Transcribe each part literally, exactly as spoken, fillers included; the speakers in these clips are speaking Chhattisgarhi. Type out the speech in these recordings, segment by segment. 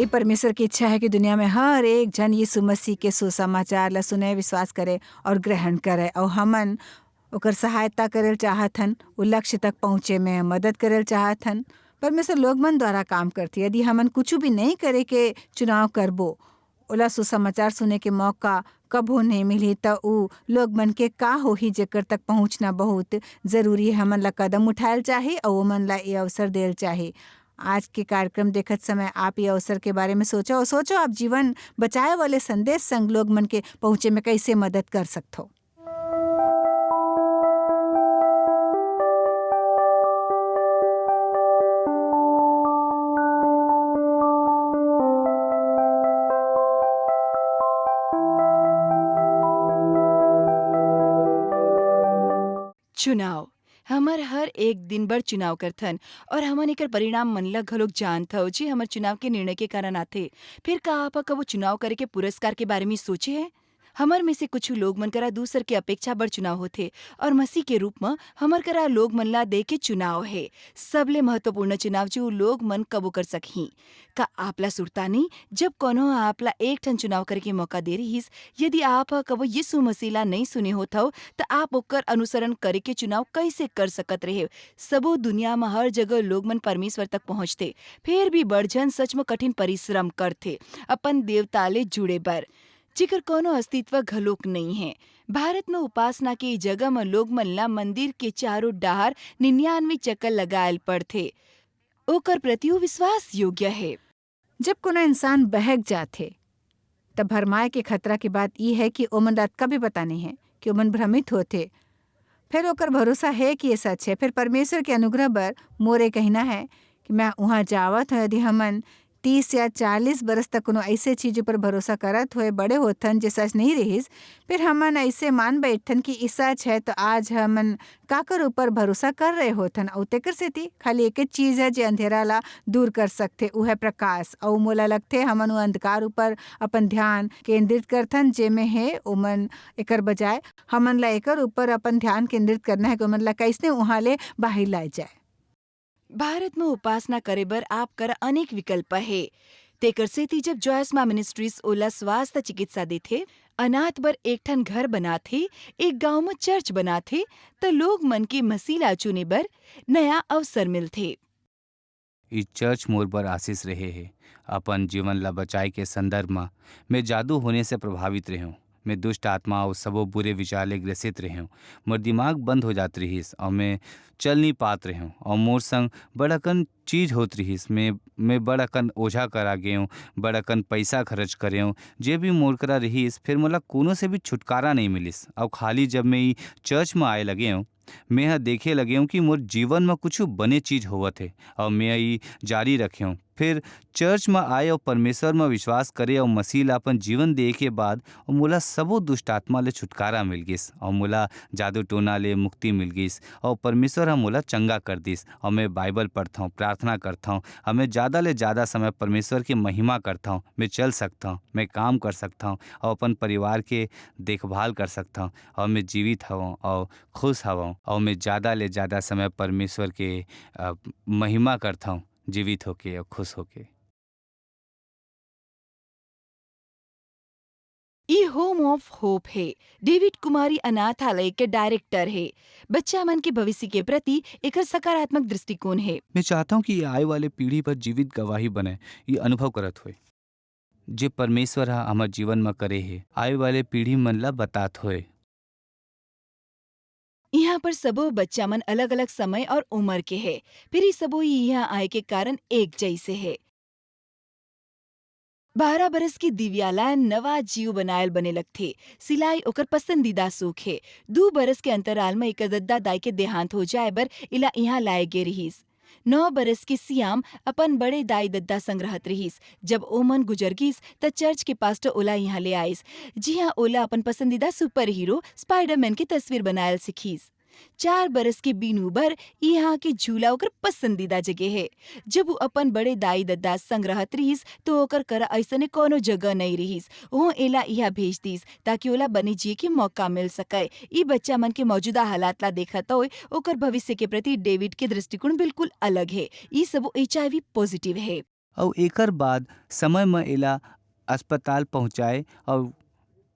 परमेश्वर की इच्छा है कि दुनिया में हर एक झन यीशु मसीह के सुसमाचार ला सुने, विश्वास करे और ग्रहण करे। और हमन ओकर सहायता करे ल चाहत हन, वो लक्ष्य तक पहुँचे में मदद करे ल चाहत हन। परमेश्वर लोग मन द्वारा काम करथे। यदि हमन कुछ भी नहीं करे के चुनाव करबो, ओला सुसमाचार सुने के मौका कभू नहीं मिलही, त उ लोग मन के का होही, जेकर तक पहुँचना बहुत जरूरी है। हमन ला कदम उठाए ल चाही और ओमन ला ये अवसर दे ल चाही। आज के कार्यक्रम देखत समय आप ये अवसर के बारे में सोचो और सोचो, आप जीवन बचाए वाले संदेश संग लोग मन के पहुँचे में कैसे मदद कर सकथो। चुनाव। हमर हर एक दिन बर चुनाव करथन और हमन एकर परिणाम मन ल घलोक जानथव, जे हमर चुनाव के निर्णय के कारण आथे। फिर का आप ह कबो चुनाव करे के पुरस्कार के बारे में सोचे है? हमर में से कुछ लोग मन करा दूसर के अपेक्षा बर चुनाव होथे और मसीह के रूप म हमर करा लोग मन ला दे के चुनाव हे। सबले महत्वपूर्ण चुनाव जो लोग मन कबो कर सकही। का आप ला सुरता नहीं, जब कोनो ह आप ला एक ठन चुनाव करे के मौका दे रिहिस, यदि आप ह कबो यीशु मसीह ला नहीं सुने होत हव, त आप ओकर अनुसरण करे के चुनाव कैसे कर सकत रहे? सबो दुनिया म हर जगह लोग मन परमेश्वर तक पहुंचथे, फेर भी बड़ झन सच म कठिन परिश्रम करथे अपन देवता ले जुड़े बर, जेकर कोनो अस्तित्व घलोक नइ हे। भारत म उपासना के जगह म लोग मन ला मंदिर के चारों डहार निन्यानवे चक्कर लगायल पड़थे। ओकर प्रति वो विश्वास योग्य हे। जब कोनो इंसान बहक जाथे, तब भरमाए के खतरा के बात ई है कि ओमन ला अतका भी पता नहीं है कि ओमन भ्रमित होथे। फिर ओकर भरोसा है कि ये सच है। फिर परमेश्वर के अनुग्रह बर मोर ये कहना है कि मैं उहाँ जावत हूँ, यदि हमन तीस या चालीस बरस तक कोनो ऐसे चीज ऊपर भरोसा करत हुए बड़े होथन, जे सच नहीं रहिस, फिर हमन ऐसे मान बैठथन कि ई सच है, तो आज हमन काकर ऊपर भरोसा कर रहे होथन? अउ तेकर सेती खाली एक चीज है, जे अंधेरा ला दूर कर सकथे, वो है प्रकाश। अउ मोला लगथे, हमन वो अंधकार ऊपर अपन ध्यान केंद्रित करथन, जेमे हे ओमन एकर बजाय हमन ला एकर ऊपर अपन ध्यान केंद्रित करना है कि ओमन ला कैसने उहाँ ले बाहिर लाए जाए। भारत म उपासना करे बर आप कर अनेक विकल्प हे। तेकर सेती जब जॉयस मां मिनिस्ट्रीज ओला स्वास्थ्य चिकित्सा देथे, अनाथ बर एक ठन घर बनाथे, एक गांव म चर्च बनाथे, त लोग मन के मसीह ला चुने बर नया अवसर मिलथे। ई चर्च मोर बर आशीष रहे हे। अपन जीवन ला बचाए के संदर्भ म मैं जादू होने से प्रभावित रहेंव। मैं दुष्ट आत्मा अउ सबो बुरे विचार ले ग्रसित रहेंव। मोर दिमाग बंद हो जात रिहिस अउ मैं चल नी पात रहेंव अउ मोर संग बड़ अकन चीज होत रिहिस। मैं, मैं बड़ अकन ओझा करा गेंव, बड़ अकन पइसा खर्च करेंव, जे भी मोर करा रिहिस, फेर मोला कोनो से भी छुटकारा नइ मिलिस। अउ खाली जब मैं ई चर्च म आए लगेंव, मैं ह देखे लगेंव कि मोर जीवन म कुछु बने चीज होवत हे, अउ मैं ह ई जारी रखेंव। फेर चर्च म आए अउ परमेश्वर म विश्वास करे अउ मसीह ला अपन जीवन देय के बाद अउ मोला सबो दुष्ट आत्मा ले छुटकारा मिल गिस अउ मोला जादू टोना ले मुक्ति मिल गिस अउ परमेश्वर ह मोला चंगा कर दिस। अउ मैं बाइबल पढ़थंव, प्रार्थना करथंव अउ मैं जादा ले जादा समय परमेश्वर के महिमा करथंव। मैं चल सकथंव, मैं काम कर सकथंव अउ अपन परिवार के देखभाल कर सकथंव अउ मैं जीवित हवंव अउ खुश हवंव अउ मैं जादा ले जादा समय परमेश्वर के, अ, महिमा करथंव, जीवित होके अउ खुश होके। ई होम ऑफ होप हे। डेविड कुमारी अनाथालय के डायरेक्टर हे। बच्चा मन के भविष्य के प्रति एकर सकारात्मक दृष्टिकोण हे। मैं चाहता हूँ कि ये आए वाले पीढ़ी पर जीवित गवाही बने, ये अनुभव करत होए, जे परमेश्वर ह हमर जीवन म करे हे, आए वाले पीढ़ी मन ला बतात होए। इहाँ पर सबो बच्चा मन अलग-अलग समय और उमर के हे, फिर ई सबो इहाँ आए के कारण एक जइसे हे। बारह बरस के दिव्या ला नवा जीव बनायल बने लगथे। सिलाई ओकर पसंदीदा शौक हे। दू बरस के अंतराल म एकर दद्दा दाई के देहांत हो जाए बर एला इहाँ लाए गे रिहिस। नौ बरस के सियाम अपन बड़े दाई दद्दा संग रहत रिहिस। जब ओमन गुजर गिस, त चर्च के पास्टर ओला इहाँ ले आइस, जिहाँ ओला अपन पसंदीदा सुपर हीरो स्पाइडरमैन के तस्वीर बनायल सिखिस। चार बरस के बीनू बर इहाँ के झूला ओकर पसंदीदा जगह हे। जब वो अपन बड़े दाई दद्दा संग रहत रिहिस, तो ओकर करा अइसने कोनो जगह नइ रिहिस। ओह एला इहाँ भेज दिस, ताकि ओला बने जिए के मौका मिल सकय। ई बच्चा मन के मौजूदा हालात ला देखत होए, ओकर भविष्य के प्रति डेविड के दृष्टिकोण बिल्कुल अलग हे। ई सबो एचआईवी पॉजिटिव हे। अउ एकर बाद समय म एला अस्पताल पहुँचाए अउ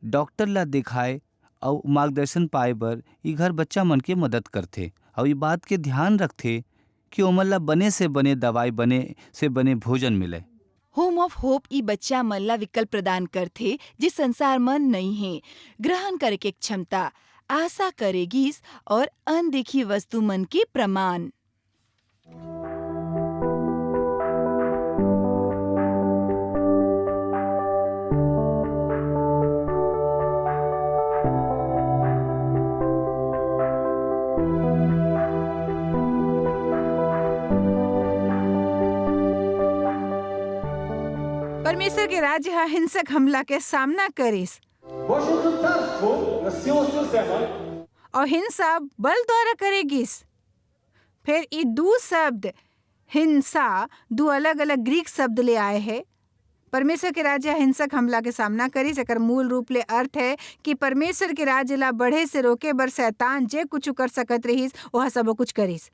डॉक्टर ला देखाए अउ मार्गदर्शन पाए बर ई घर बच्चा मन के मदद करथे अउ ई बात के ध्यान रखथे कि ओमन ला बने से बने दवाई, बने से बने भोजन मिले। होम ऑफ होप ई बच्चा मन ला विकल्प प्रदान करथे जे संसार म नई हे, ग्रहण करे के क्षमता, आशा करे गिस और अनदेखी वस्तु मन के प्रमाण। परमेश्वर के राज्य ह हिंसक हमला के सामना करिस। Bo wśród czasu nasłało się zemę. और हिंसा बल द्वारा करे गिस। फिर ई दू शब्द हिंसा दू अलग-अलग ग्रीक शब्द ले आए हे। परमेश्वर के राज्य हिंसक हमला के सामना करिस। एकर मूल रूप ले अर्थ हे कि परमेश्वर के राज्य ला बढ़े से रोके बर शैतान जे कुछ कर सकत रहिस, ओह सबो कुछ करिस।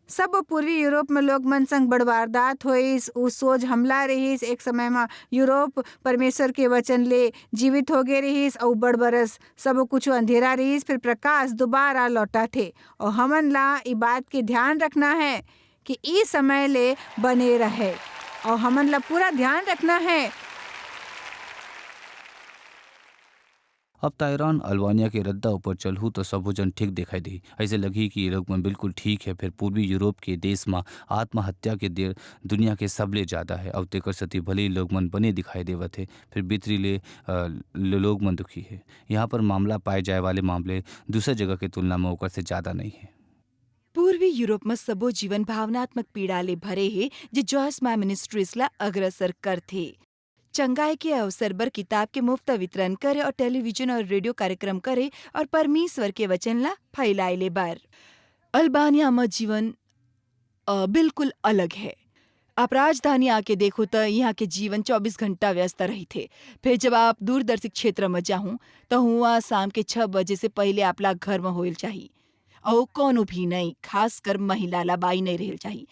सब पूर्वी यूरोप में लोग मन संग बड़ वारदात होइस, उ सोझ हमला रहिस। एक समय म यूरोप परमेश्वर के वचन ले जीवित होगे रहिस, अउ बड़ बरस सब कुछ अंधेरा रहिस, फिर प्रकाश दोबारा लौटाथे। अउ हमन ला ई बात के ध्यान रखना हे कि ई समय ले बने रहे, अउ हमन ला पूरा ध्यान रखना हे। अब तायरान अल्बानिया के रद्दा ऊपर चलहू, त सबो झन ठीक दिखाई देही। अइसे लगही कि ये लोग मन बिल्कुल ठीक हे। फिर पूर्वी यूरोप के देश म आत्महत्या के दर दुनिया के सबले ज्यादा हे, अउ तेकर सेती भले ही लोग मन बने दिखाई देवत हे, फिर भीतरी ले, अ, लो-, लोग मन दुखी हे। यहाँ पर मामला पाए जाए वाले मामले दूसर जगह के तुलना म ओकर से ज्यादा नई हे। पूर्वी यूरोप म सबो जीवन भावनात्मक पीड़ा ले भरे हे, जे जॉयस माय मिनिस्ट्रीज ला अग्रसर करथे। चंगाई के अवसर बर किताब के मुफ्त वितरण करे और टेलीविजन और रेडियो कार्यक्रम करे और परमेश्वर के वचन ला फैलाए ले बर। अल्बानिया म जीवन, अ, बिल्कुल अलग हे। आप राजधानी आके देखो, त यहाँ के जीवन चौबीस घंटा व्यस्त रहिथे। फिर जब आप दूरदर्शी क्षेत्र म जाहू, त हुआ शाम के छह बजे से पहले आप ला घर म होइल चाही। अउ कोनो भी नई, खासकर महिला ला बाई नई रहल चाही।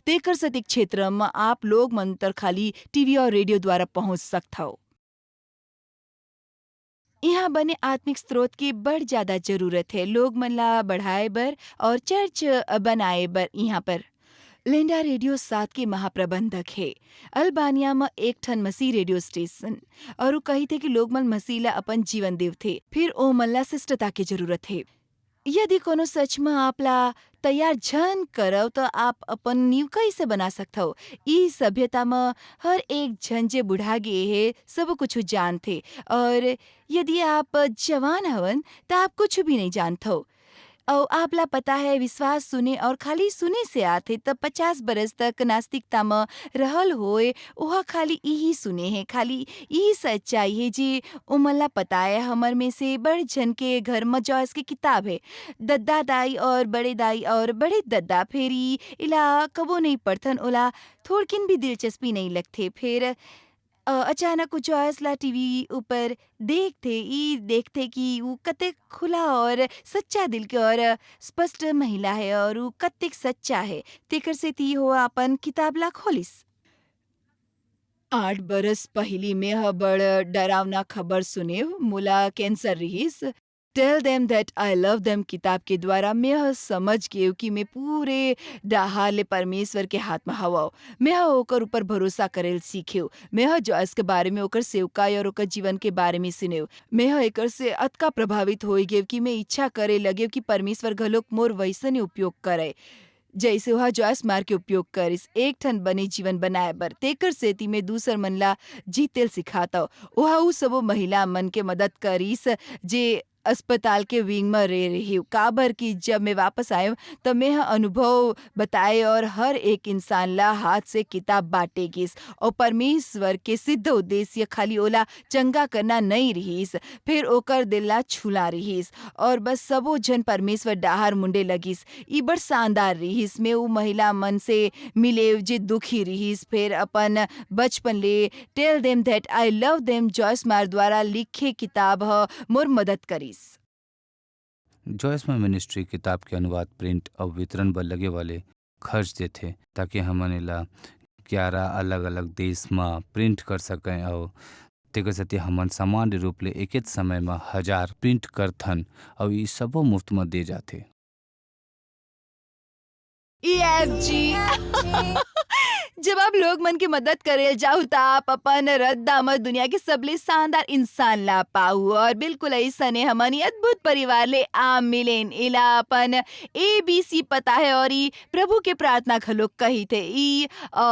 तेकर सेती क्षेत्र म आप लोग मन तर खाली टीवी और रेडियो द्वारा पहुंच सकथव। यहाँ बने आत्मिक स्रोत के बड़ ज्यादा जरूरत हे, लोग मन ला बढ़ाए बर और चर्च बनाए बर। यहाँ पर लिंडा रेडियो सात के महाप्रबंधक हे। अल्बानिया म एक ठन मसीह रेडियो स्टेशन, और उ कहिथे कि लोग मन मसीह ला अपन जीवन देवथे, फिर ओ मन ला शिष्टता के जरूरत हे। यदि कोनो सच म आप ला तैयार झन करव, त आप अपन नींव कइसे बना सकथव? ई सभ्यता म हर एक झन जे बुढ़ा गे हे, सब कुछ जानथे, और यदि आप जवान हवन, त आप कुछ भी नहीं जानथव। अउ आप ला पता है, विश्वास सुने और खाली सुने से आथे, त पचास बरस तक नास्तिकता म रहल होए, ओहा खाली इही सुने हे, खाली इही सच्चाई हे, जे ओमन ला पता है। हमर में से बड़ झन के घर म जॉयस के किताब हे। दद्दा दाई और बड़े दाई और बड़े दद्दा फेरी इला कबो नहीं पढ़थन, ओला थोड़किन भी दिलचस्पी नहीं लगथे। फिर, अ, अचानक उ जॉयस ला टीवी ऊपर देखथे, ई देखथे कि उ कतेक खुला और सच्चा दिल के और स्पष्ट महिला हे और उ कतेक सच्चा हे। तेकर सेती हो अपन किताब ला खोलिस। आठ बरस पहिली मेंह बड़ डरावना खबर सुनेव, मोला कैंसर रिहिस। Tell Them That I Love Them किताब के द्वारा मेंह समझ गेव कि मैं पूरे डहार ले परमेश्वर के हाथ म हवव। मेंह ओकर ऊपर भरोसा करेल सीखेव। मेंह जॉयस के बारे में, ओकर सेवकाई और ओकर जीवन के बारे में सुनेव। मेंह एकर से अतका प्रभावित होई गेव कि मैं इच्छा करे लगेव कि परमेश्वर घलोक मोर वैसने उपयोग करे, जइसे ओहा जॉयस मार के उपयोग करिस, एक ठन बने जीवन बनाए बर। तेकर सेती मैं दूसर मन ला जीतेल सिखातव। ओहा उ सबो महिला मन के मदद करिस, जे अस्पताल के विंग म रे रहिव, काबर कि जब मैं वापस आयेव, त मेंह अनुभव बताए और हर एक इंसान ला हाथ से किताब बांटे गिस। और परमेश्वर के सिद्ध उद्देश्य खाली ओला चंगा करना नई रिहिस, फिर ओकर दिल ला छूला रिहिस, और बस सबो झन परमेश्वर डाहर मुंडे लगिस। ई बड़ शानदार रिहिस। मैं उ महिला मन से मिलेव जे दुखी रिहिस, फिर अपन बचपन ले Tell Them That I Love Them Joyce मार द्वारा लिखे किताब ह मोर मदद करिस। जॉयस मार मिनिस्ट्री किताब के अनुवाद, प्रिंट अउ वितरण बर लगे वाले खर्च देथे, ताकि हमन एला ग्यारह अलग-अलग देश म प्रिंट कर सकय अउ तेकर सेती हमन सामान्य रूप ले एकेच समय म हजार प्रिंट करथन अउ ई सबो मुफ्त म दे जाथे। E F G. जब आप लोग मन के मदद करे जाहू, त आप अपन रद्दा म दुनिया के सबले शानदार इंसान ला पाहू। और बिल्कुल अइसने हमन ई अद्भुत परिवार ले आ मिलेन। एला अपन ए बी सी पता है और ई प्रभु के प्रार्थना घलोक कहिथे। ई, अ,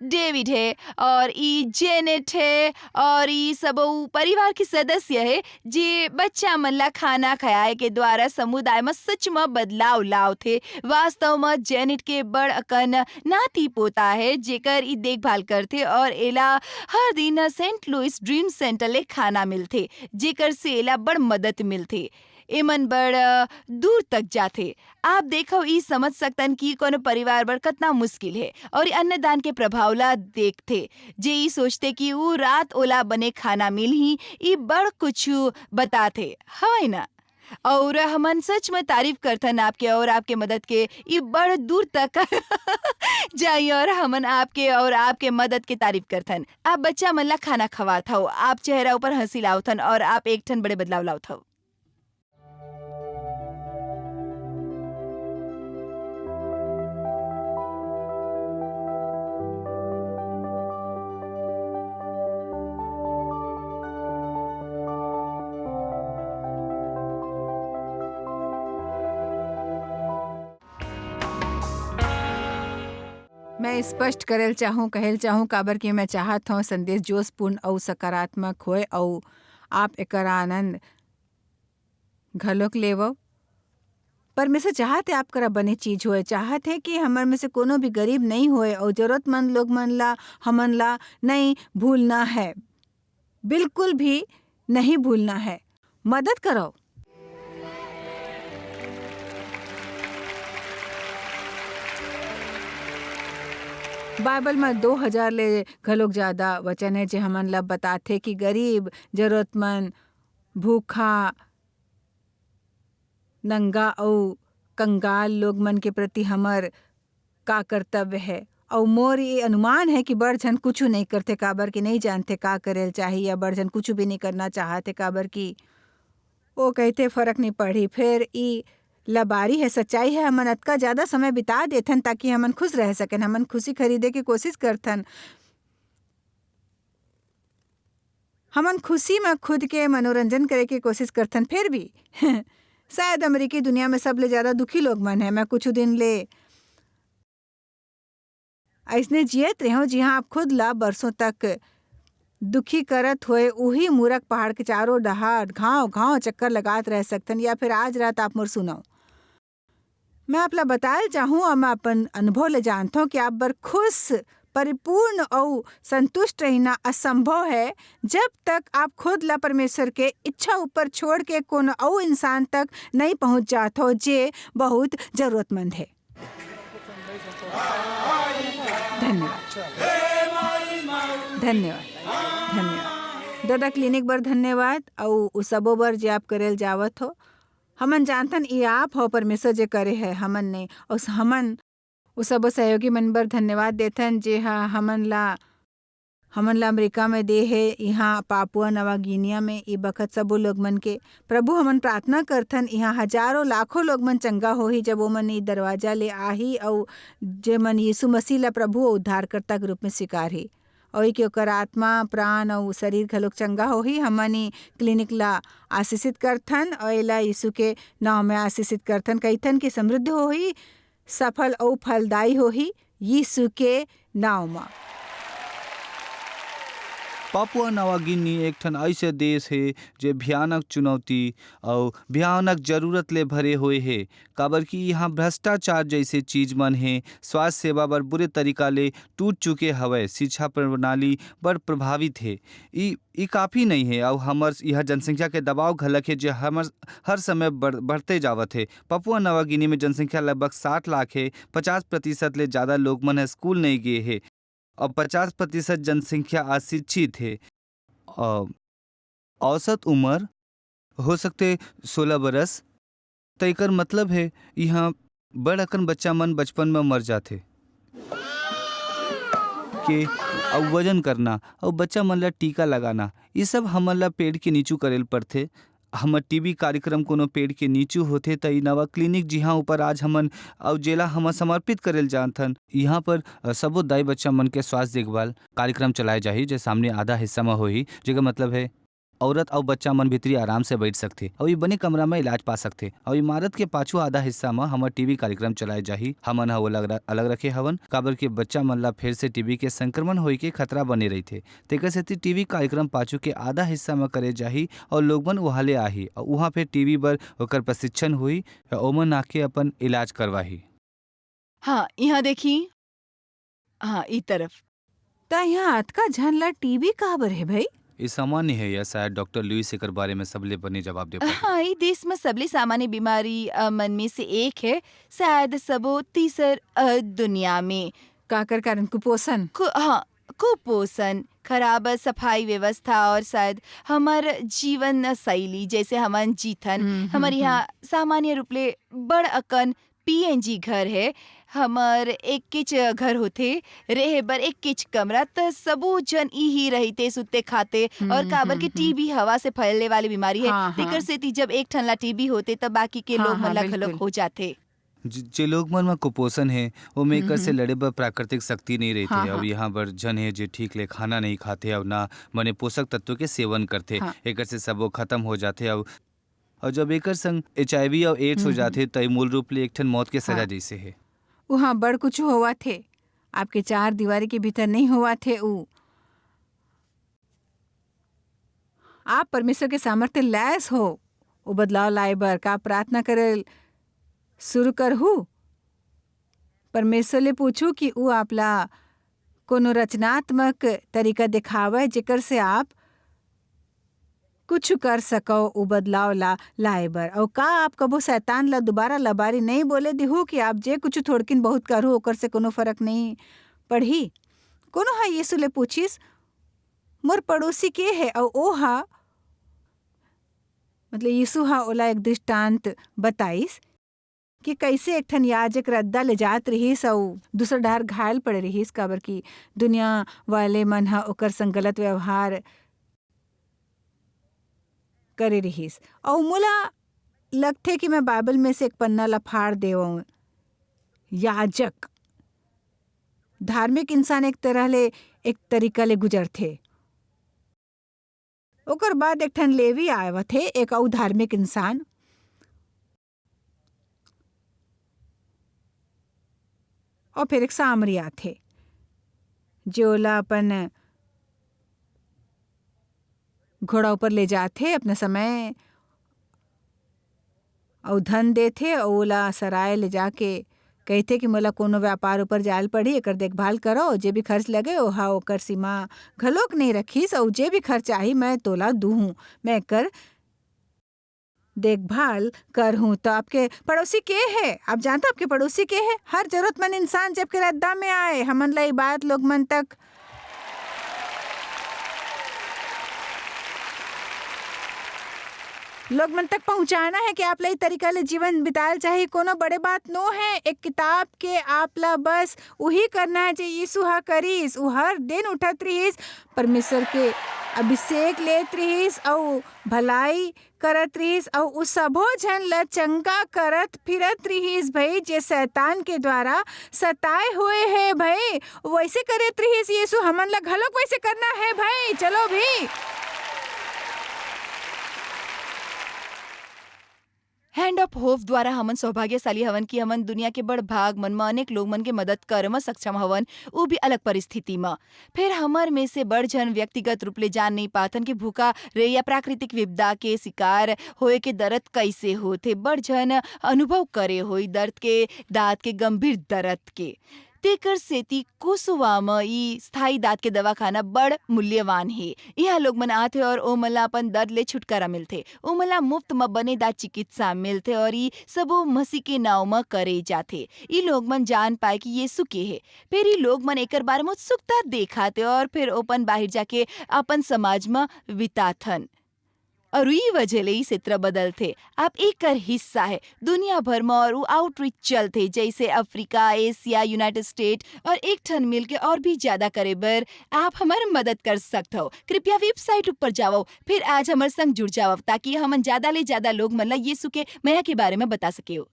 डेविड है और ई जेनेट है और ई सबो परिवार के सदस्य है, जे बच्चा मन ला खाना खवाए के द्वारा समुदाय म सच म बदलाव लावथे। वास्तव म जेनेट के बड़ अकन नाती पोता है, जेकर ई देखभाल करथे और एला हर दिन सेंट लुइस ड्रीम सेंटर ले खाना मिलथे, जेकर से एला बड़ मदद मिलथे। एमन बड़, अ, दूर तक जाथे। आप देखव, ई समझ सकतन कि कोनो परिवार बर कतना मुश्किल है और अन्नदान के प्रभाव ला देखथे, जे ई सोचथे कि ऊ रात ओला बने खाना मिलही, ई बड़ कुछु बताथे, हवय ना? और हमन सच में तारीफ करथन आपके और आपके मदद के, ई बड़ दूर तक जाई और हमन आपके और आपके मदद के तारीफ करथन। आप बच्चा मन ला खाना खवात हव, आप चेहरा ऊपर हंसी लावथन और आप एक ठन बड़े बदलाव लावत हव। मैं स्पष्ट करेल चाहूँ, कहेल चाहूँ, काबर कि मैं चाहत हौं संदेश जोशपूर्ण अउ सकारात्मक होय अउ आप एकर आनंद घलोक लेवव। परमेश्वर चाहत हे आप करा बने चीज होय, चाहत हे कि हमर में से कोनो भी गरीब नइ होय अउ जरूरतमंद लोग मन ला, हमन ला नइ भूलना है, बिल्कुल भी नहीं भूलना है। मदद करव। बाइबल म दो हजार ले घलोक जादा वचन हे, जे हमन ला बताथे कि गरीब, जरूरतमंद, भूखा, नंगा अउ कंगाल लोग मन के प्रति हमर का कर्तव्य हे। अउ मोर ये अनुमान हे कि बड़ झन कुछु नइ करथे, काबर कि नइ जानथे का करेल चाही, या बड़ झन कुछु भी नइ करना चाहत हे, काबर कि ओ कहिथे, "फरक नइ पड़ही।" फेर ई लबारी हे, सच्चाई हे, हमन अतका जादा समय बिता देथन ताकि हमन खुश रह सकेन। हमन खुशी खरीदे के कोशिश करथन, हमन खुशी म खुद के मनोरंजन करे के कोशिश करथन, फेर भी शायद अमेरिकी दुनिया में सबले ज्यादा दुखी लोग मन हे। मैं कुछ दिन ले अइसने जियत रेहेंव, जिहां आप खुद ला बरसों तक दुखी करत होए उही मूरख पहाड़ के चारों डहार घांव घांव चक्कर लगात रह सकथन, या फिर आज रात आप मोर सुनव। मैं आप ला बतायल चाहूँ अउ मैं अपन अनुभव ले जानथौं कि आप बर खुश, परिपूर्ण अउ संतुष्ट रहिना असंभव हे, जब तक आप खुद ला परमेश्वर के इच्छा ऊपर छोड़ के कोनो अउ इंसान तक नइ पहुँच जात हो, जे बहुत जरूरतमंद हे। धन्यवाद। धन्यवाद। धन्यवाद। दादा, क्लिनिक बर धन्यवाद, अउ उ सबो बर जे आप करेल जावत हो। हमन जानथन, ई आप हो परमेश्वर जे करे हे, हमन नइ। अउ स-, हमन उ सबो सहयोगी मन बर धन्यवाद देथन, जे ह हमन ला, हमन ला अमेरिका में दे हे, इहाँ पापुआ नवा गिनिया में ई बखत सबो लोग मन के। प्रभु, हमन प्रार्थना करथन, इहाँ हजारों, लाखों लोग मन चंगा होही, जब ओमन ई दरवाजा ले आही, अउ जेमन यीशु मसीह ला प्रभु अउ उद्धारकर्ता के रूप में स्वीकारही। अउ कि ओकर आत्मा, प्राण अउ शरीर घलोक चंगा होही। हमन ई क्लिनिक ला आशीषित करथन अउ एला यीशु के नांव में आशीषित करथन। कहिथन कि समृद्ध होही, सफल अउ फलदायी होही, यीशु के नांव म। पापुआ नवा गिनी एक ठन अइसे देश हे, जे भयानक चुनौती अउ भयानक जरूरत ले भरे होए हे, काबर कि इहाँ भ्रष्टाचार जइसे चीज मन हे, स्वास्थ्य सेवा बर बुरे तरीका ले टूट चुके हवय, शिक्षा प्रणाली बड़ प्रभावित हे। ई, ई काफी नइ हे अउ हमर इहाँ जनसंख्या के दबाव घलक हे, जे हमर हर समय बढ़-, बढ़ते जावत हे। पपुआ नवा गिनी में जनसंख्या लगभग साठ लाख हे, पचास प्रतिशत ले जादा लोग मन ह स्कूल नइ गे हे। अउ पचास प्रतिशत जनसंख्या अशिक्षित हे। अ, औसत उमर हो सकथे सोलह बरस। त एकर मतलब हे, इहाँ बड़ अकन बच्चा मन बचपन म मर जाथे। के अउ वजन करना अउ बच्चा मन ला टीका लगाना, ये सब हमन ला पेड़ के नीचू करे ल पड़थे। हमर टीवी कार्यक्रम कोनो पेड़ के नीचू होथे, त ई नवा क्लिनिक जिहां ऊपर आज हमन अउ जेला हमन समर्पित करे ल जानथन, इहां पर, अ, सबो दाई बच्चा मन के स्वास्थ्य देखभाल कार्यक्रम चलाए जाही, जे सामने आधा हिस्सा म होही, जेकर मतलब हे औरत अउ बच्चा मन भीतरी आराम से बइठ सकथे अउ ई बने कमरा म इलाज पा सकथे। अउ इमारत के पाछू आधा हिस्सा म हमर टीवी कार्यक्रम चलाए जाही। हमन ह ओला अलग, अलग रखे हवन, काबर के बच्चा मन ला फेर से टीवी के संक्रमण होए के खतरा बने रहिथे। तेकर सेती टीवी कार्यक्रम पाछू के आधा हिस्सा म करे जाही अउ लोगमन उहां ले आही अउ उहां फेर टीवी बर ओकर प्रशिक्षण होही अउ ओमन आके अपन इलाज करवाही। हाँ, इहाँ देखी। हाँ, ई तरफ। त इहाँ अतका झन ला टीबी काबर हे भई? ई सामान्य हे या शायद डॉक्टर लुइस एकर बारे में सबले बने जवाब दे पाही। हाँ, ई देश में सबले सामान्य बीमारी, अ, मन में से एक हे, शायद सबो तीसर, अ, दुनिया में। काकर कारण? कुपोषण। कु-, हाँ, कुपोषण, खराब सफाई व्यवस्था और शायद हमर जीवन शैली, जैसे हमन जीथन, हम्म, हम्म, हमर यहाँ हम्म। सामान्य रूप ले बड़ अकन पीएनजी घर हे, हमर एकेच घर होथे, रेहे बर एकेच कमरा, त सबो झन इही रहिथे, सुते खाते, और हम्म, काबर हम्म, के हम्म। टीबी हवा से फैलने वाली बीमारी हे, हाँ, तेकर हाँ। सेती जब एक ठन ला टीबी होथे, त बाकी के हाँ, लोग मन हाँ, ला घलोक बिल्कुल। हो जाथे। ज-, जे लोग मन म कुपोषण हे, ओमे हम्म, एकर से हम्म। लड़े बर प्राकृतिक शक्ति नइ रहिथे, हाँ, अउ हाँ। यहाँ बर झन हे जे ठीक ले खाना नइ खाथे, अउ ना बने पोषक तत्व के सेवन करथे, हाँ। एकर से सबो खत्म हो जाथे, अउ अउ जब एकर संग एचआईवी अउ एड्स हो हम्म, हम्म। जाथे, त ई मूल रूप ले एक ठन मौत के सजा हाँ। जइसे हे। उहाँ बड़ कुछ होवत हे, आपके चार दीवारी के भीतर नइ होवत हे ऊ। आप परमेश्वर के सामर्थ्य लैस हो, वो बदलाव लाए बर का प्रार्थना करे शुरू करहू? परमेश्वर ले पूछू कि ऊ आपला कोनो रचनात्मक तरीका दिखावय, जेकर से आप कुछ कर सकव ओ बदलाव ला लाए बर। अउ का आप कभू शैतान ला दोबारा लबारी नइं बोले दिहू कि आप जे कुछ थोड़किन बहुत करहू, ओकर से कोनो फरक नइं पड़ही? कोनो ह यीशु ले पूछिस, "मोर पड़ोसी के हे?" अउ ओ ह, मतलब, यीशु ह ओला एक दृष्टांत बताइस कि कइसे एक ठन याजक रद्दा ले जात रिहिस अउ दूसर डहर घायल पड़े रिहिस, काबर कि दुनिया वाले मन ह ओकर संग गलत व्यवहार करे रिहिस। अउ मोला लगथे कि मैं बाइबल में से एक पन्ना ला फाड़ देवंव। याजक, धार्मिक इंसान एक तरह ले, एक तरीका ले गुजरथे। ओकर बाद एक ठन लेवी आवत हे, एक अउ धार्मिक इंसान। अउ फेर एक सामरी आथे, जे ओला अपन घोड़ा ऊपर ले जाथे, अपना समय अउ धन देथे, अउ ओला सराय ले जाके कहिथे कि मोला कोनो व्यापार ऊपर जाय ल पड़ही, एकर देखभाल करो, जे भी खर्च लगे, ओहा ओकर सीमा घलोक नइ रखिस, अउ जे भी खर्च आही, मैं तोला दूहूँ, मैं एकर देखभाल करहूँ। त आपके पड़ोसी के हे? आप जानता आपके पड़ोसी के हे? हर जरूरतमंद इंसान जब के रद्दा में आए, हमन ला ये बात लोग मन तक, लोग मन तक पहुँचाना हे कि आप ला ये तरीका ले जीवन बितायल चाही। कोनो बड़े बात नो हे। एक किताब के आप ला बस उही करना हे जे यीशु ह करिस। उ हर दिन उठत रिहिस, परमेश्वर के अभिषेक लेत रिहिस अउ भलाई करत रिहिस अउ उ सबो झन ल चंगा करत फिरत रिहिस भई, जे शैतान के द्वारा सताए हुए हे भई। वइसे करत रिहिस यीशु, हमन ल घलोक वइसे करना हे भई। चलो भी। Hand of Hope द्वारा हमन सौभाग्यशाली हवन कि हमन दुनिया के बड़ भाग मन म अनेक लोग मन के मदद करे म सक्षम हवन, वो भी अलग परिस्थिति म। फेर हमर में से बड़ झन व्यक्तिगत रूप ले जान नइ पाथन कि भूखा रे या प्राकृतिक विपदा के शिकार होए के दर्द कइसे होथे। बड़ झन अनुभव करे होई दर्द के, दांत के गंभीर दर्द के। तेकर सेती कोसोवा म ई स्थायी दांत के दवाखाना बड़ मूल्यवान हे। इहाँ लोग मन आथे और ओमन ला अपन दर्द ले छुटकारा मिलथे। ओमन ला मुफ्त म बने दांत चिकित्सा मिलथे और ई सबो मसीह के नाव म करे जाथे। ई लोग मन जान पाए कि यीशु के हे। फेर ई लोग मन एकर बारे म उत्सुकता देखाथे और फेर ओपन बाहिर जाके अपन समाज म बिताथन। और ई वजह ले ई क्षेत्र बदलथे। आप एकर हिस्सा है। दुनिया भर में और उ आउटरीच चलथे, जैसे अफ्रीका, एशिया, यूनाइटेड स्टेट, और एक ठन मिलके और भी ज्यादा करे बर आप हमर मदद कर सकथव। कृपया वेबसाइट ऊपर जावव, फिर आज हमर संग जुड़ जावव, ताकि हमन ज्यादा ले ज्यादा लोग मन ला यीशु के मया के बारे में बता सकेव।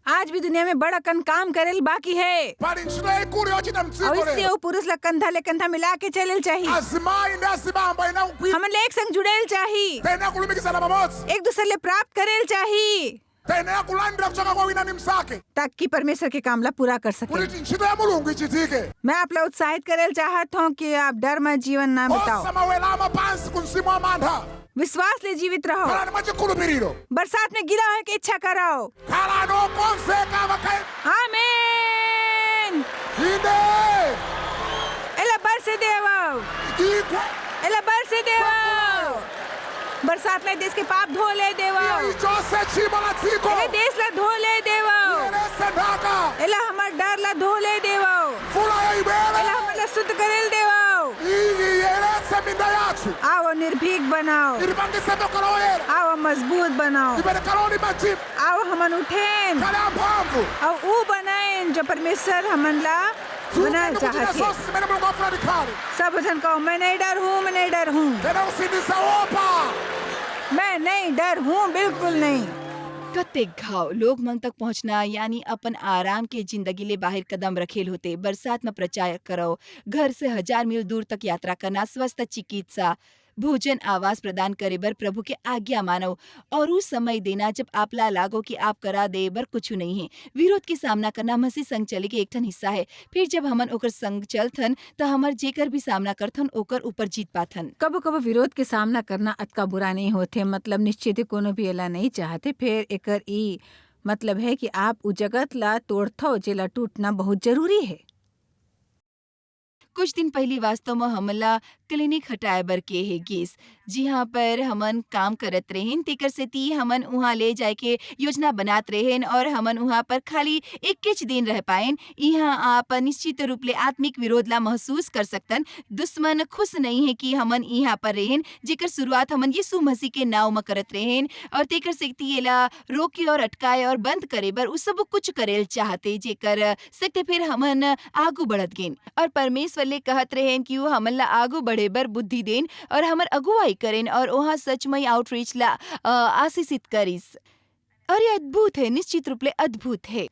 आज भी दुनिया में बड़ अकन काम करेल बाकी है। Bali nshito yaikulu yochita और mdziko इससे lero. वो पुरुष ला कंधा ले कंधा मिला के चलेल चाहिए। Azimayi ndi azibambo ayenera kugwira. हमन ले एक संग जुड़ेल चाहिए। Tiyenera kulumikizana pamodzi. एक दूसरे ले प्राप्त करेल चाहिए। Tiyenera kulandira kuchoka kwa wina ndi mnzake. ताकि परमेश्वर के काम ला पूरा कर सके। Kuti ntchito ya Mulungu ichitike. मैं आप ला उत्साहित करेल चाहत हूँ कि आप डर में जीवन ना बिताओ। Osamawelama pansi ku mzimu wa mantha. विश्वास ले जीवित रहो। Khalani mwa chikhulupiriro. बरसात में गीला होए के इच्छा करो। Khalani okonzeka amakhayi. आमीन। Inde. एला बरसे देवो। Igwe. एला बरसे देवो। बरसात ले देश के पाप धो ले देवो। Ichotse tchimo la dziko. ए देश ला धो ले देवो। Iyeretse nthaka. एला हमर डर ला धो ले देवो। Mvula yoyibwere. एला हमर ला शुद्ध करेल देवो। Iyeretse minda yathu. आओ निर्भीक बनाओ। Itipangitse kukhala oyera. आओ मजबूत बनाओ। Ipelekale ndi machimo. आओ हमन उठेन। Khale amphamvu. और ऊ बनाएन जो परमेश्वर हमन ला बनाना चाहत है। Zonse zimene Mulungu afuna tikhale. सब जन कहो, मैं नहीं डर हूँ, मैं नहीं डर हूँ। Tiyenera kuti sindidzaopa. मैं नहीं डर हूँ, बिल्कुल नहीं। कतेक घाव लोग मन तक पहुंचना, यानी अपन आराम के जिंदगी ले बाहर कदम रखेल होते, बरसात में प्रचार करो, घर से हजार मील दूर तक यात्रा करना, स्वस्थ चिकित्सा, भोजन, आवास प्रदान करे बर प्रभु के आज्ञा मानो, और उ समय देना जब आपला लागो कि आप करा दे बर कुछु नहीं है। विरोध के सामना करना मसीह संग चले के एक ठन हिस्सा है। फिर जब हमन ओकर संग चलथन, त हमर जेकर भी सामना करथन, ओकर ऊपर जीत पाथन। कभो-कभो विरोध के सामना करना अतका बुरा नहीं होथे, मतलब निश्चित ही कोनो भी एला नहीं चाहथे। फिर एकर ई मतलब है कि आप उ जगत ला तोड़थो, जेला टूटना बहुत जरूरी है। कुछ दिन पहिली वास्तव म हमन ला क्लिनिक हटाए बर केहे गिस, जिहां पर हमन काम करत रेहेन, तेकर सेती हमन उहां ले जाए के योजना बनात रेहेन और हमन उहां पर खाली इक्कीस दिन रह पाएन। इहां आप निश्चित रूप ले आत्मिक विरोध ला महसूस कर सकतन। दुश्मन खुश नहीं है कि हमन इहां पर रेहेन, जेकर शुरुआत हमन यीशु मसीह के नाव म करत रेहेन और तेकर सेती एला रोके और अटकाए और बंद करे बर उ सब कुछ करेल चाहते, जेकर सेती फिर हमन आगू बढ़त गेन। और परमेश्वर ले कहत रहेन कि वो हमन ला आगू बढ़े बर बुद्धि देन और हमर अगुवाई करेन और ओहा सच में आउटरीच ला, अ, आशीषित करिस। और ये अद्भुत है, निश्चित रूप ले अद्भुत है।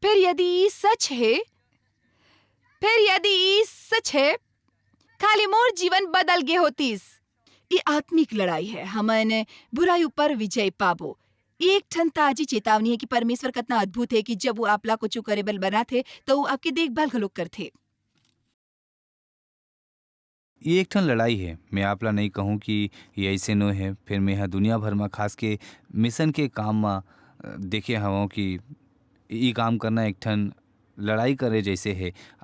फिर यदि ई सच है, फिर यदि ई सच है, खाली मोर जीवन बदल गे होतिस। ये आत्मिक लड़ाई है, हमन बुराई ऊपर विजय पाबो। ये एक ठन ताजी चेतावनी है कि परमेश्वर कतना अद्भुत है कि जब वो आपला कुछ करे बर बनाथे, तो वो आपके देखभाल घलोक करथे। ये एक ठन लड़ाई है। मैं आप ला नहीं कहूँ कि ये ऐसे नो है। फिर मैं ह दुनिया भर म खास के मिशन के काम म, अ, देखे हवं कि ई काम करना एक ठन लड़ाई करे जैसे है।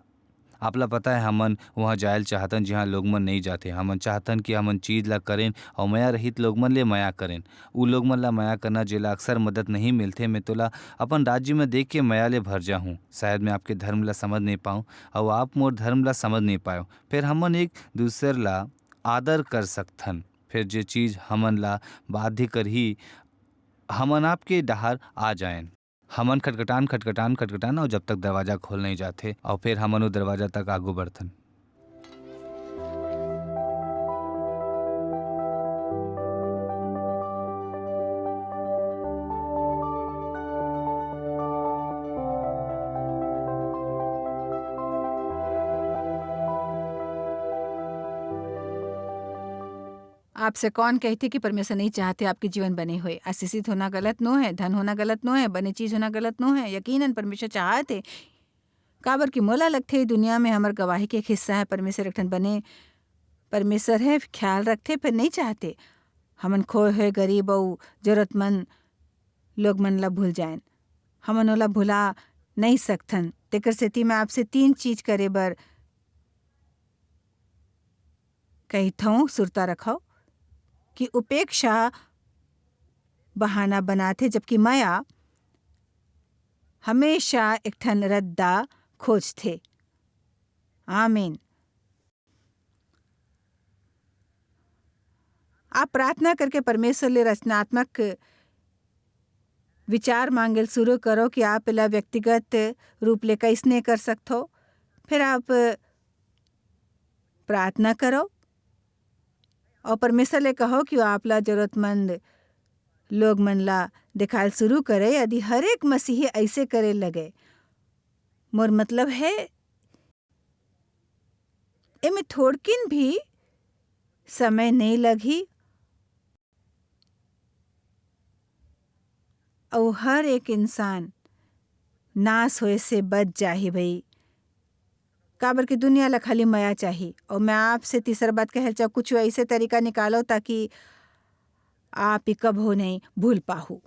आप ला पता है, हमन वहाँ जायल चाहतन, जिहाँ लोग मन नहीं जाथे। हमन चाहतन कि हमन चीज ला करेन और मया रहित लोग मन ले मया करेन। उ लोग मन ला मया करना, जेला अक्सर मदद नहीं मिलथे। मैं तोला अपन राज्य में देख के मया ले भर जाहूँ। शायद मैं आपके धर्म ला समझ नहीं पाऊँ, अउ आप मोर धर्म ला समझ नहीं पायो। फिर हमन एक दूसर ला आदर कर सकथन। फिर जे चीज हमन ला बाध्य करही, हमन आपके डहार आ जाएन। हमन खटखटान, खटखटान, खटखटान, अउ जब तक दरवाजा खोल नहीं जाथे, अउ फिर हमन वो दरवाजा तक आगू बढ़थन। आपसे कौन कहथे कि परमेश्वर नहीं चाहथे आपके जीवन बने होए? आशीषित होना गलत नो है, धन होना गलत नो है, बने चीज होना गलत नो है। यकीनन परमेश्वर चाहथे, काबर कि मोला लगथे, दुनिया में हमर गवाही के एक हिस्सा है। परमेश्वर एक ठन बने परमेश्वर है, ख्याल रखथे, फिर नहीं चाहथे हमन खोए हुए, गरीब अउ जरूरतमंद लोग मन ला भूल जाएन। हमन ओला भुला नहीं सकथन। तेकर सेती मैं आपसे तीन चीज करे बर कहिथौं, सुरता रखव कि उपेक्षा बहाना बनाथे, जबकि मया हमेशा एक ठन रद्दा खोजथे। आमीन। आप प्रार्थना करके परमेश्वर ले रचनात्मक विचार मांगेल शुरू करो कि आप एला व्यक्तिगत रूप ले कइसने कर सकथो। फिर आप प्रार्थना करो और परमेश्वर ले कहो कि वो आप ला जरूरतमंद लोग मन ला दिखाएल शुरू करे। यदि हर एक मसीही ऐसे करे लगे, मोर मतलब है, एमे थोड़किन भी समय नहीं लगही, अउ हर एक इंसान नाश होए से बच जाही भई, काबर कि दुनिया ला खाली मया चाही। अउ मैं आपसे तीसरा बात कहल चाहूँ, कुछ ऐसे तरीका निकालो ताकि आप ही कभो नहीं भूल पाहू।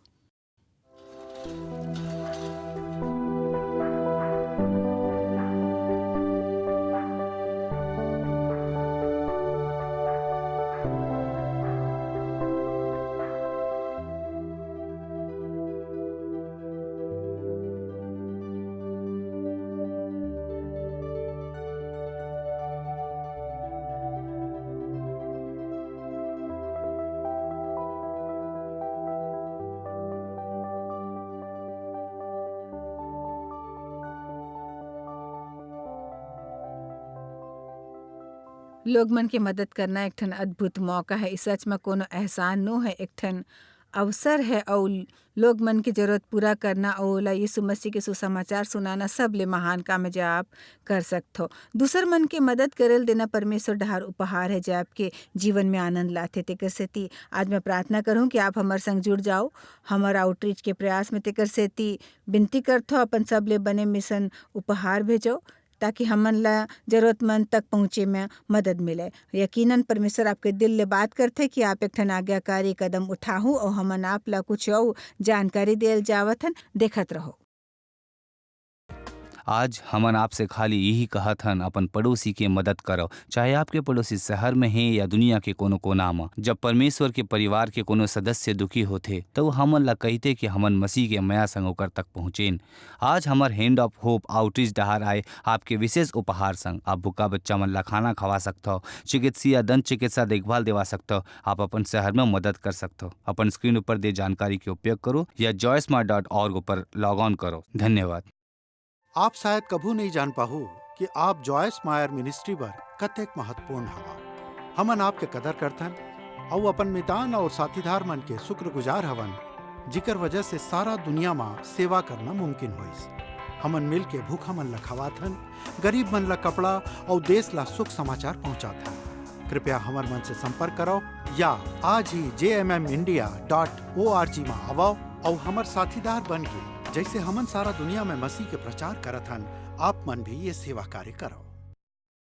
लोग मन के मदद करना एक ठन अद्भुत मौका है। इस सच में कोनो एहसान नो है, एक ठन अवसर है। अउ लोग मन के जरूरत पूरा करना अउ ओला यीशु मसीह के सुसमाचार सुनाना सबले महान काम है, जो आप कर सकथो। दूसर मन के मदद करल देना परमेश्वर डहार उपहार है, जो आपके जीवन में आनंद लाथे। तेकर सेती आज मैं प्रार्थना करूँ कि आप हमर संग जुड़ जाओ, हमर आउटरीच के प्रयास में। तेकर सेती विनती करथो, अपन सबले बने मिशन उपहार भेजो, ताकि हमन ला जरूरतमंद तक पहुँचे में मदद मिले। यकीनन परमेश्वर आपके दिल ले बात करथे कि आप एक ठन आज्ञाकारी कदम उठाहू अउ हमन आप ला कुछ अउ जानकारी देल जावत हन। देखत रहो। आज हमन आपसे खाली यही कहत हन, अपन पड़ोसी के मदद करव, चाहे आपके पड़ोसी शहर में हे या दुनिया के कोनो कोना म। जब परमेश्वर के परिवार के कोनो सदस्य दुखी होथे, त वो हमन ला कहिथे कि हमन मसीह के मया संग ओकर तक पहुँचेन। आज हमर Hand of Hope Outreach डहार आए आपके विशेष उपहार संग। आप भूखा बच्चा मन ला खाना खवा सकथव, चिकित्सीय दंत चिकित्सा देखभाल देवा सकथव। आप अपन शहर में मदद कर सकथव। अपन स्क्रीन ऊपर दे जानकारी के उपयोग करो या joysmart dot org ऊपर log on करो। धन्यवाद। आप शायद कभू नहीं जान पाहू कि आप जॉयस मायर मिनिस्ट्री बर कतेक महत्वपूर्ण हवा। हमन आपके कदर करथन अउ अपन मितान अउ साथीदार मन के शुक्रगुजार हवन, जिकर वजह से सारा दुनिया मा सेवा करना मुमकिन होइस। हमन मिल के भूखा मन ला खवाथन, गरीब मन ला कपड़ा अउ देश ला शुभ समाचार पहुंचाथन। कृपया हमर मन से संपर्क करो या आज ही J M M India dot O R G मा आवव अउ हमर साथीदार बन के, जैसे हमन सारा दुनिया में मसीह के प्रचार करत हन, आप मन भी ये सेवा कार्य करो।